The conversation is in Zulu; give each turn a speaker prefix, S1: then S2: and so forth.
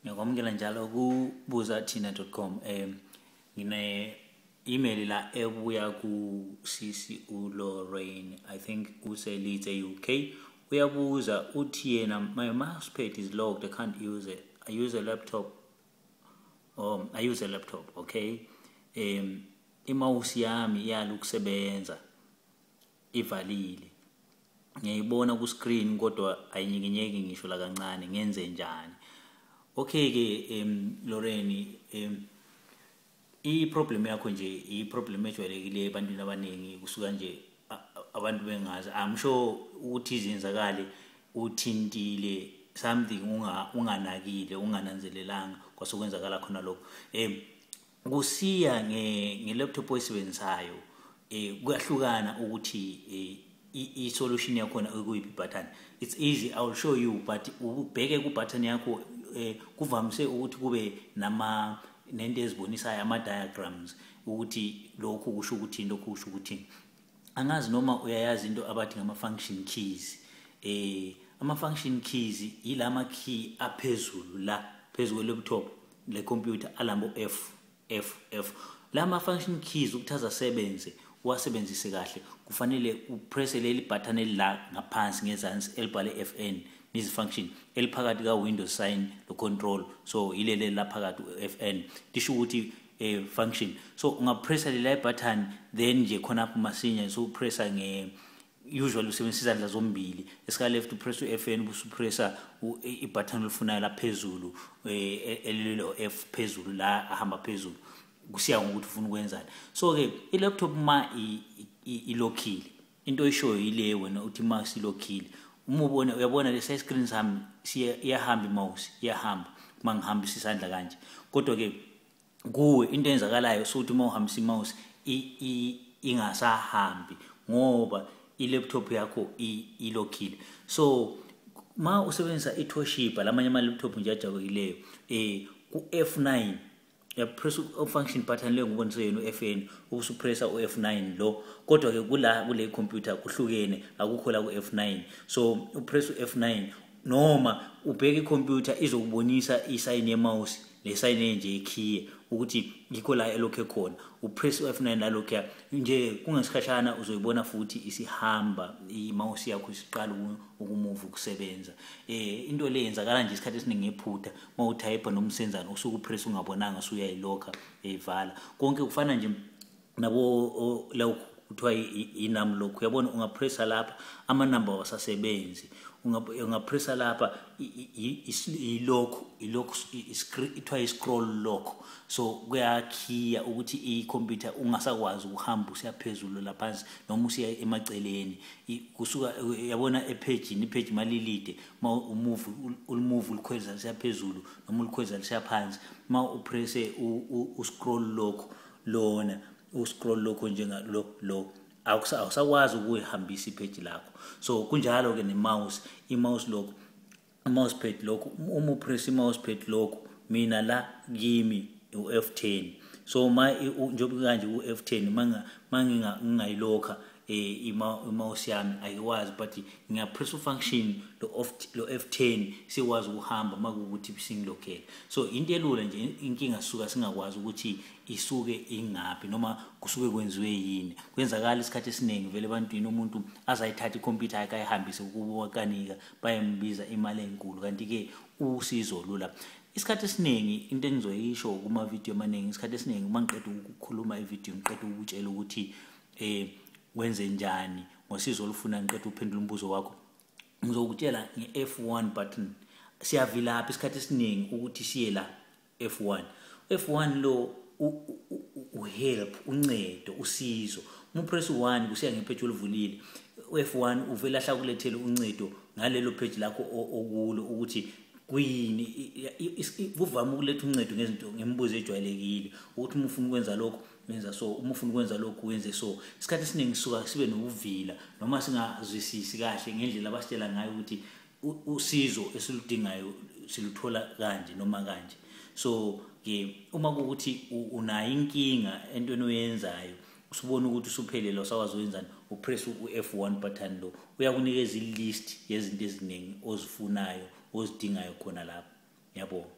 S1: Ngiyakwamukela njalo kubuzathina.com. Ngine email la ebuya ku sisi uLorraine, I think use-Leeds, UK. Uyabuza uthi yena, "My mousepad is locked, I can't use it. I use a laptop." I use a laptop. Okay, imouse yami iyala ukusebenza, ivalile, ngiyayibona ku screen kodwa ayinyikinyeki ngisho la kancane, ngenze njani? Okay ke, Lorraine, i-problem yakho nje i-problem ejwayelekile ebantwini abaningi, kusuka nje abantu bengazi. I'm sure ukuthi izenzakale uthintile something unganakile, ungananzelelanga, kwasokwenzakala khona lokho. Kusiya nge-laptop oyisebenzisayo, kuyahlukana ukuthi i-solution yakhona ekuyiphi button. It's easy, I will show you, but ubheke ku-button yakho. Kuvamise ukuthi kube nama nento ezibonisayo, ama-diagrams, ukuthi lokhu kusho ukuthini, lokhu kusho ukuthini. Angazi noma uyayazi into abathi ngama-function keys. Ama-function keys yilama key aphezulu la phezu kwe-laptop, le computer, alambo F F F. Lama function keys, ukuthi azasebenze, uwasebenzise kahle, kufanele upresse leli button elila ngaphansi ngezansi elibhale FN, nizi function eliphakathi ka Windows sign lo control. So ilele la phakathi FN lisho ukuthi function. So ungapressa lela button, then nje khonapho masinya so upressa nge usually usebenzisa izandla zombili, esika left upress u-FN, ubusupressa ibutton olifunayo la phezulu, elilo F phezulu la ahamba phezulu, kusiya ngokuthi ufuna ukwenzani. So ke i-laptop ma ilokhile, into oyishoyo ile wena uthi mouse ilokhile. Uma ubona, uyabona lesa screen sami iyahamba imouse, iyahamba uma ngihambisa isandla kanje. Kodwa ke kuwe into eyenzakalayo sokuthi uma uhambisa imouse ingasahambi ngoba i-laptop yakho ilokhile. So ma usebenzisa i-Toshiba, lamanye ama-laptop nje ajabukileyo, ku-F9 uyapress u-function button leyo ngibonise yena u-FN, ubusupressa u-F9 lo. Kodwa ke kula kule computer kuhlukene, akukho la ku-F9. So upress u-F9 noma ubheke ikhompyutha, izokubonisa isayini yemouse, le sayini nje ikhiye ukuthi yikho la elokhe khona. Upress u-F9 lalokhu nje, kungesikhashana uzoyibona futhi isihamba imouse yakho, isiqala ukumuva, ukusebenza. Into le yenzakala nje isikhathi esiningi ngephutha, uma utype noma usenzani, usuke upress ungabonanga, usuyayilokha, eyivala konke. Kufana nje nabo lokhu kuthiwa inum lock. Uyabona, ungapressa lapha, amanamba awasasebenzi. Ungapressa lapha, i-lock, i-lock ithiwa i-scroll lock. So kuyakhiya ukuthi i-computer ungasakwazi ukuhamba usiya phezulu laphansi noma usiya emaceleni. Kusuka, uyabona, ephejini, ipheji malilide, ma umove, ulimove, ulikhweza lisiya phezulu noma ulikhweza lisiya phansi, ma upresse u-scroll lock lona, uscroll lokho njenga lo lo, awusakwazi ukuyihambisa ipage lakho. So kunjalo ke ne-mouse, i-mouse lokho, mousepad lokho, uma upress i-mousepad lokho, mina la kimi u-F10. So ma njengoba kanje u-F10, manginga ngingayilokha imouse yami ayikwazi, but ngiyapress ufunction lo off, lo F10, sikwazi ukuhamba makuwukuthi singilokhele. So into elula nje, inkinga sisuka singakwazi ukuthi isuke ingaphi noma kusuke kwenziwe yini. Kwenzakala isikhathi esiningi vele ebantwini, umuntu azayithatha ikhompyutha yakhe ayihambise kubakanika, bayembiza imali enkulu, kanti-ke usizo lula. Isikhathi esiningi into engizoyisho kuma-video amaningi, isikhathi esiningi uma ngiqeda ukukhuluma ividiyo, ngiqeda ukutshela ukuthi wenze njani ngosizo olufuna, ngiqeda ukuphendula umbuzo wakho, ngizokutshela nge-F1 button. Siyavilapha isikhathi esiningi ukuthi siye la F1. F1 lo uhelp, uncedo, usizo. Uma upress 1, kusiya ngepage oluvulile, u-F1 uvela ahla kulethele uncedo ngalelo page lakho okulo, ukuthi kuyini. Kuvame ukuletha uncedo ngezinto, ngemibuzo ejwayelekile, ukuthi uma ufuna ukwenza lokho wenza so, uma ufuna ukwenza lokhu wenze so. Isikhathi esiningi sisuka sibe nobuvila noma singazwisisi kahle ngendlela abasitshela ngayo ukuthi usizo esiludingayo siluthola kanje noma kanje. So ke uma kuwukuthi unayo inkinga entweni oyenzayo, usubona ukuthi usuphelele, awusakwazi wenzani, upress u-F1 button lo, uyakunikeza i-list yezinto eziningi ozifunayo, ozidingayo khona lapho. Ngiyabonga.